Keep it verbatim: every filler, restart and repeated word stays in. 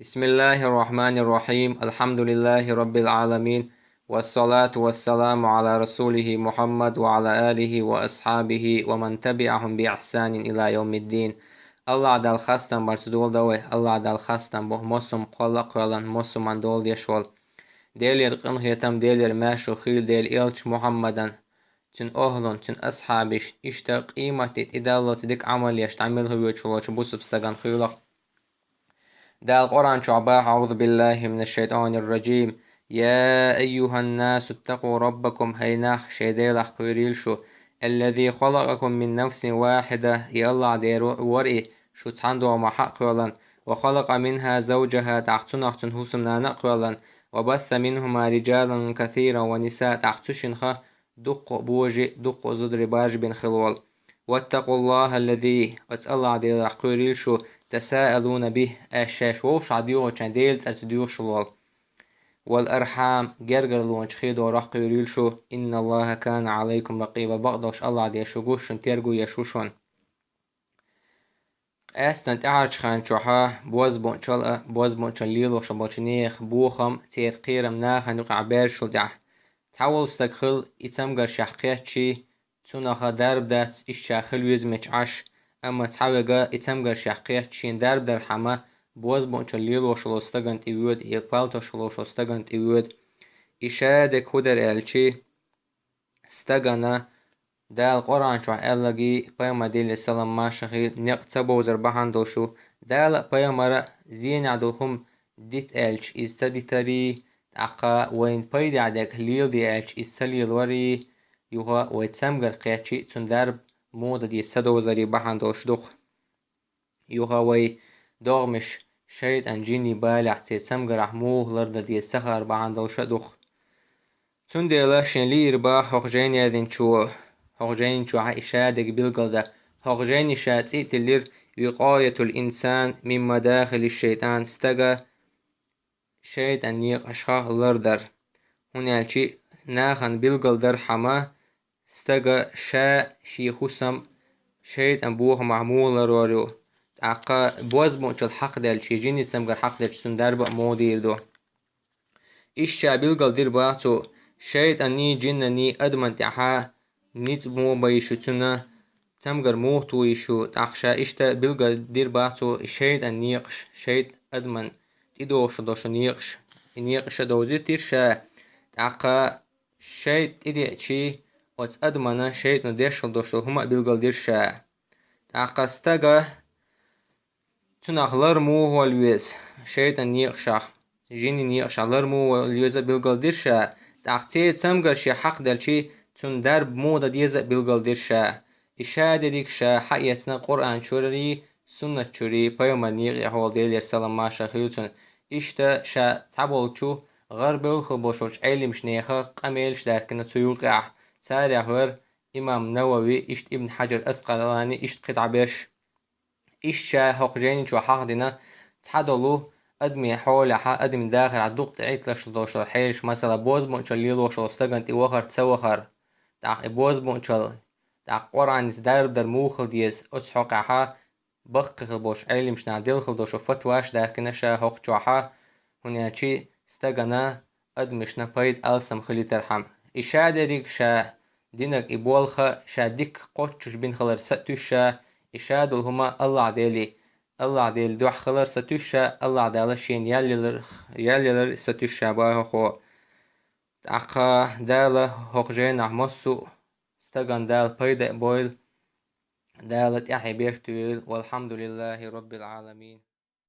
بسم الله الرحمن الرحيم. الحمد لله رب العالمين. والصلاة والسلام على رسوله محمد وعلى آله وأصحابه ومن تبعهم بإحسان إلى يوم الدين. Аллахь Далла хастам бар цу дола да вай. Аллахь Далла хастам бу мосум кхолла кхоьлан, мосуман дола деш вол. Делер къинхетам, Делер маьшу хил Дел элч Мухаммадан, цун охлун, цун асхьабиш, ишта къиматди тӀедаллалца дика Ӏамал еш, дӀамел хӀу вечулочу бусуб стаган хуьйлах. Дала Къуръан чохь баха: أعوذ بالله من الشيطان الرجيم. يا أيها الناس اتقوا ربكم, хӀей нах, шайн Делах кхоьрийла шу. الذي خلقكم من نفس واحدة, и Аллахь Дела вара и, шу цхьана догӀмах хьакхоьллан. وخلق منها زوجها, тӀаккха цунах цун хӀусамнана а кхоьллан. وبث منهما رجالا كثيرا ونساء, тӀаккха цу шинха дуккха божи, дуккха зударий баржа бина хилла волу. واتقوا الله الذي, оцу Аллахь Делах кхоьрийла шу, تساءلون به, аш шаьш вовшах доьхучун Делан цӀарца доьхуш волу. والأرحام, гергарлонаш хедорах кхоьрийла шу, إن الله كان عليكم رقيبا, бакъдолуш Аллахь Дела шу гуш шун терго еш ву шун. Къаьстина тӀаьхьарчу хан чохьа бозбунчал а, бозбунчал лелош болчу нехан бохам, церан кхерам нахана юкъахь баьржачул тӀаьхьа цхьа волу стаг хила и цамгаршех кхетчий, цунах дарба дац, иштта ша хила везамечу Ӏаш, амма цхьаверг и цамгаршех кхетча шена дарба дархьама, бозбунчал лелош волу стагана тӀе воьду, я палтош волуш волу стагана тӀе воьду. И ша дерг хӀун дара аьлчи, стагана Дала Къуръан чохь аьллаги, пайхамар Делера салам марша хила, некъ ца бовзар бахьана долуш ву. Дала а, пайхамара а зенехь долу хӀума дита аьлча, иза ца дитарий, тӀаккха вайна пайдехь дерг леладе аьлча, иза ца лелорий, юха вай цамгар кхетчий, цунна дарба муха дан деза ца довзарий бахьана долуш ду-кх. Юха вай догӀмаш шайтӀан, жинийн балехь церан цамгарахь муха лардан деза ца хаар бахьана долуш а ду-кх. Цундела шен лиира баха хӀокху жайна яздинчо, хӀокху жайна чохь и ша дерг билгал дан. ХӀокху жайни ша цӀе а тиллира: «Викъаятул инсан мин мадахили шайтӀан», стага шайтӀан некъашха лардар. ХӀунда аьлча нахана билгал дархьама, стага ша шен хӀусам шайтӀан бохамах муха ларор ю. ТӀаккха бозбунчал хьакхаделча, жинийн цамгар хьакхаделча, цунна дарба а муха дийр ду. Иштта ша билгал дира баха цо, шайтӀанний, жинанний адаман тӀехьа ницкъ муха бан йиш ю цунна, цамгар муха ту йиш ю. ТӀаккха ша иштта билгал дира баха цо, и шайтӀан некъаш, шайтӀа адаман тӀедогӀуш долуш некъаш, и некъаш а довзийтира ша. ТӀаккха шайтӀа тӀедеачий, оцу адамана шайтӀано деш хила долуш долу хӀума а билгал дира ша. ТӀаккха стага цунах лар муха вала веза, шайтӀан некъашах, жинийн некъашах лар муха вала веза а билгал дира ша. ТӀаккха церан цамгар шен хьакхаделчий, цунна дарба муха дан деза а билгал дира ша. И ша дерриг ша хьаэцна Къуръан чурий, суннат чурий, пайхамар некъехь волу, Делера салам марша хила цунна. Иштта ша цхьаболчу гӀарабевлла хила болуш волчу Ӏелимчу нехан къамелаш даьккхина цу юкъехь. Царех вара имам Навави, иштта Ибн Хьаджар Аскъалани, иштта кхидӀа берш. Иштта ша хӀокху жайни чохь хьахдина цхьадолу адамийн хьолехьа, адамийн дахарехьа дукха тӀехӀитталаш долуш долу хьелаш, масала, бозбунчал лелош волу стагана тӀе вахар, ца вахар, тӀаккха и бозбунчал, тӀаккха Къуръаница дарба дар муха хила деза, оцу хьокъехьа баккхий хила болчу Ӏелимчу наха делла хила долуш фатваш даьккхина ша хӀокху чохьа, хӀунда аьлча стагана, адамашна пайда алсам хилийтархьама. И ша дерриг ша динарг, и болх а ша дика кхоччуш бина хилар сатуьйсу ша, и ша долу хӀума Аллахь Деле, Аллахь Делан дуьхьа хилар сатуьйсу ша, Аллахь Дала шена ял ялар, ял ялар сатуьйсу ша боху хӀокхо. ТӀаккха Дала хӀокху жайнахь массо а стагана Дала пайда а бойла, Дала тӀаьхье бертойла. Валхьамдулиллахьи Роббил Ӏаламин.